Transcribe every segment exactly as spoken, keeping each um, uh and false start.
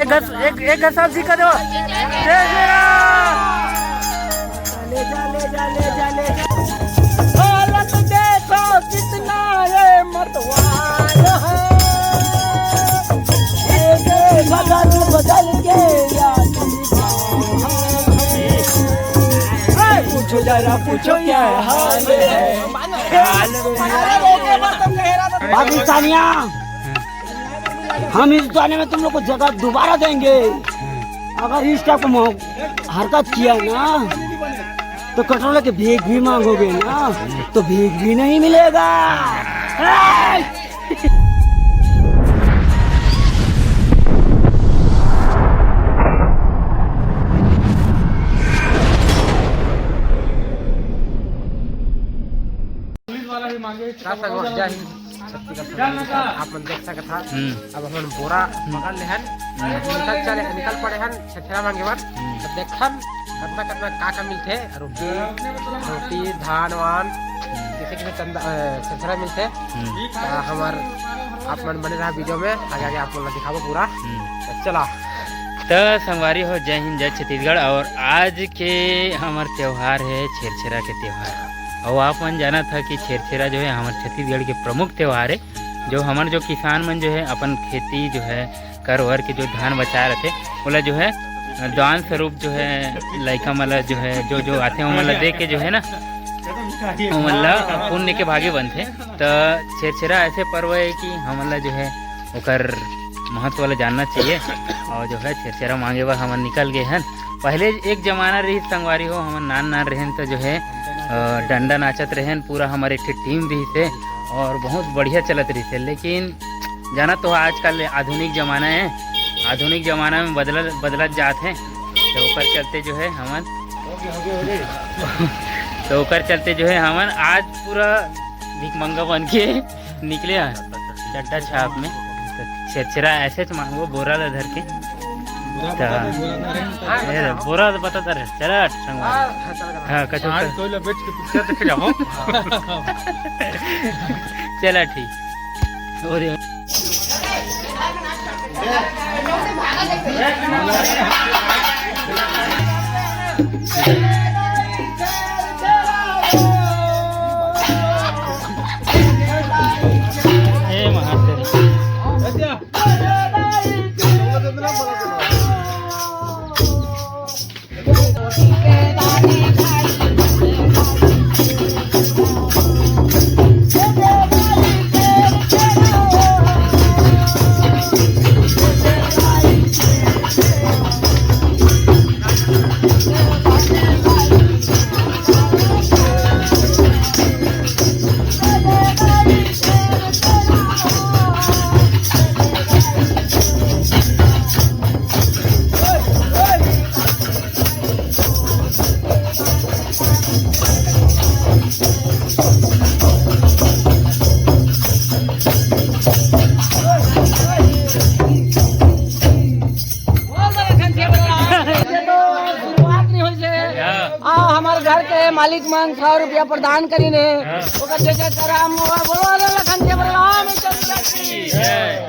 एक घर, एक, एक घर साफ जी का दो। जय श्री राम। ले जा, ले जा, ले जा, ले जा। हालत देखो कितना ये मतवार है। ये बदल, बदल के यार। पूछो जरा, पूछो क्या हाल है। पाकिस्तानिया, हम इस गाने में तुम लोग को जगह दोबारा देंगे। अगर इस टाइप का मौ-, हरकत किया ना, तो कटोरे के भीख भी मांगोगे ना, तो भीख भी नहीं मिलेगा। ए! पुलिस वाला भी मांगे। का संगवारी, जय हिंद। छत्तीसगढ़ संगवारी, आप मन देख सकत हा। हम्म। अब हमन बोरा हम्म। पकड़ ले हन। हम्म। निकल चले, निकल पड़े हन छेरछेरा मांगे बर। हम्म। तो देखन कतना कतना का का मिलथे, रोटी, रोटी, धान वान, हम्म। जैसे कि चंदा, अ, छेरछेरा मिलथे। हम्म। तो हमर, आप मन बने रहा वीडियो में, आगे आगे आप मन ला दिखाबो पूरा। हम्म। तो चला। तो संगवारी हो, जय हिंद, जय छत्तीसगढ़। और आज के हमर त्योहार है छेरछेरा के त्योहार। और आप मन जानत हा कि छेरछेरा जो है हमर छत्तीसगढ़ के प्रमुख त्योहार है, जो हमर जो किसान मन जो है अपन खेती जो है कर वर के जो धान बचाए रथे, ओला जो है दान स्वरूप जो है लइका मन ला जो है जो जो आथे ओमन ला दे के जो है ना ओमन ला पुण्य के भागी बनथे। त छेरछेरा ऐसे पर्व है कि हमन ला जो है ओकर महत्व ला जानना चाहिए। और जो है छेरछेरा मांगे बर हमन निकल गए हन। पहले एक जमाना रहिस संगवारी हो, हमन नान नान रहेन त जो है अ, डंडा नाचत रहेन, पूरा हमर एक ठे टीम रहिस हे और बहुत बढ़िया चलत रहिस हे। लेकिन जाना तो आजकल आधुनिक जमाना है, आधुनिक जमाना में बदलत बदलत जात है, तो ओकर चलते जो है हमन तो ओकर चलते जो है हमन आज पूरा भिखमंगा बन के निकले हैं चड्डा छाप में। तो छेरछेरा ऐसे तो मांगो बोरा ला धर के। तो ए, बोरा तो बता दे, चला संगवारी। हाँ, कचौड़ा। आज कोई ला बेच के पिक्चर देखे जाओ। चला ठीक। और ए महाराज। ये तो शुरुआत नहीं होई से। हाँ। आ, हमर घर के मालिक मन सौ रुपया प्रदान करीन हे। हाँ। ओकर जय जयकार हम बोलो लखन के बलराम चंद्र की। जय।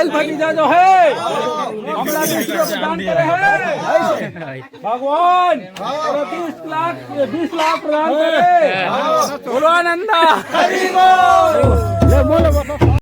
भतीजा जो है, हमला विष्णु प्रदान करे है भगवान, और बीस लाख, बीस लाख प्रदान करे। बोलो आनंदा। ले बोलो बाबा।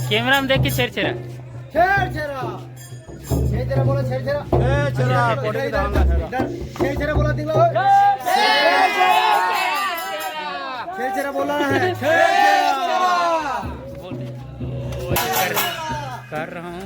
कैमरा में देख के छेर छेरा। छेर छेरा। छेर छेरा बोला, छेर छेरा। छेर छेरा, इधर, कोटे इधर, की धान है। इधर। छेर छेरा बोला, दिखलाओ। छेर छेरा बोला है। छेर छेरा। कर रहा हूँ।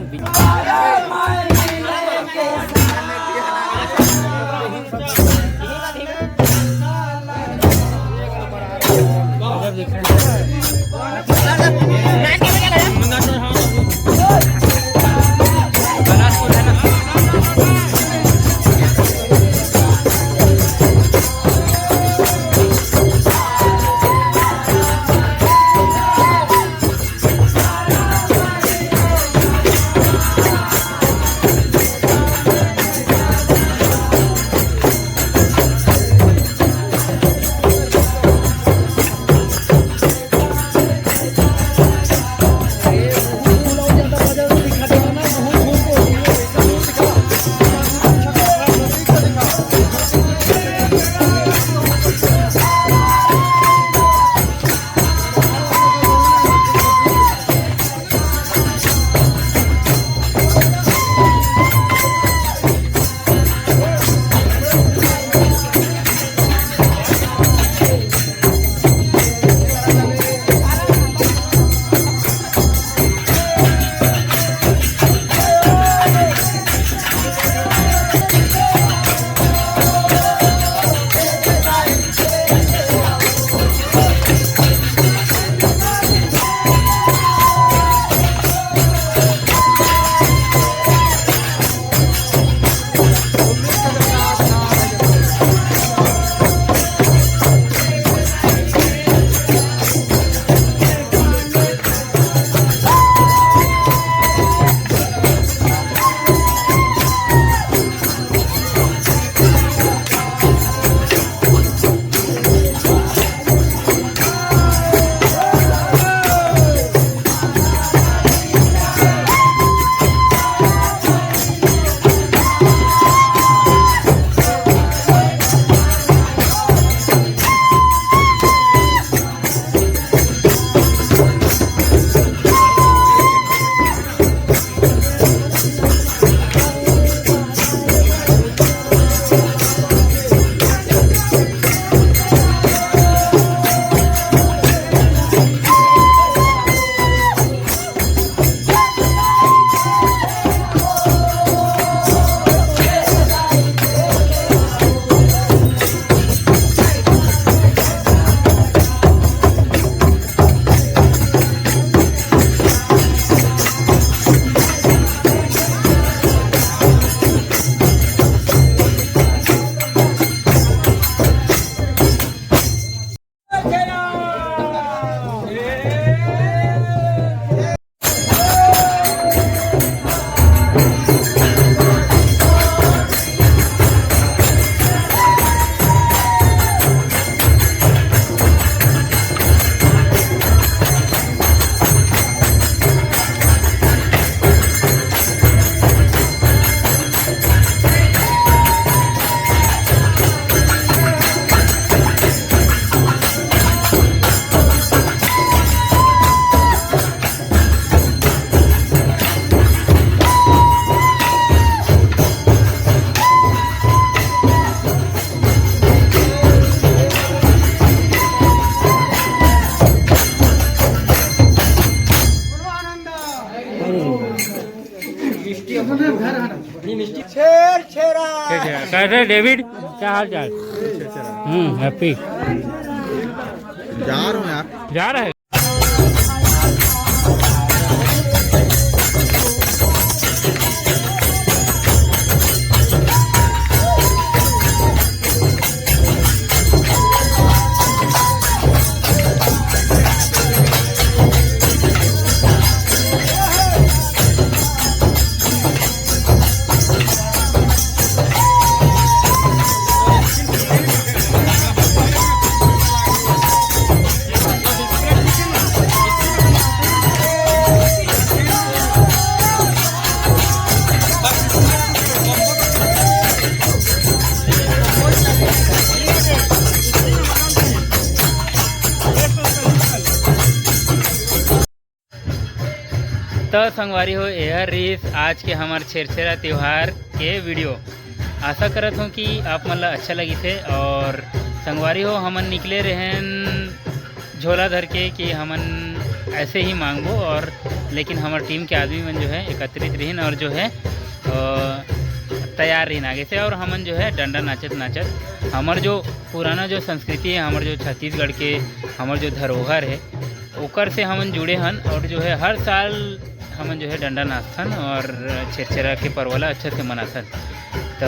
कैसे डेविड, क्या हाल चाल? हम्म, हैप्पी। जा रहे हो यार? जा रहे हैं। त संगवारी हो, एहर रिहिस आज के हमर छेरछेरा त्योहार के वीडियो। आशा करत हूँ कि आप मन ला अच्छा लगिस हे। और संगवारी हो, हमन निकले रहेन झोला धर के कि हमन ऐसे ही मांगबो, और लेकिन हमर टीम के आदमी मन जो है एकत्रित रहिन और जो है, अ, तैयार रहिन आगे से। और हमन जो है डंडा नाचत नाचत हमर जो पुराना जो संस्कृति है, हमर जो छत्तीसगढ़ के हमर जो धरोहर है, ओकर से हमन जुड़े हन और जो है हर साल हमन जो है डंडा नाचथन और छेरछेरा के पर्व ला अच्छा से मनाथन। त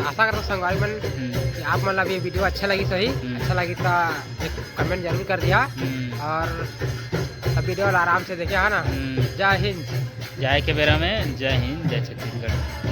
आशा करता संगवारी मन हम्म। कि आप मन ला भी ये वीडियो अच्छा लगिस होही। हम्म। अच्छा लगिस त एक कमेंट जरूर कर दिहा हम्म। और सब वीडियो ला आराम से देखे, है ना? हम्म। जय हिंद। जाए के बेरा में जय हिंद, जय छत्तीसगढ़।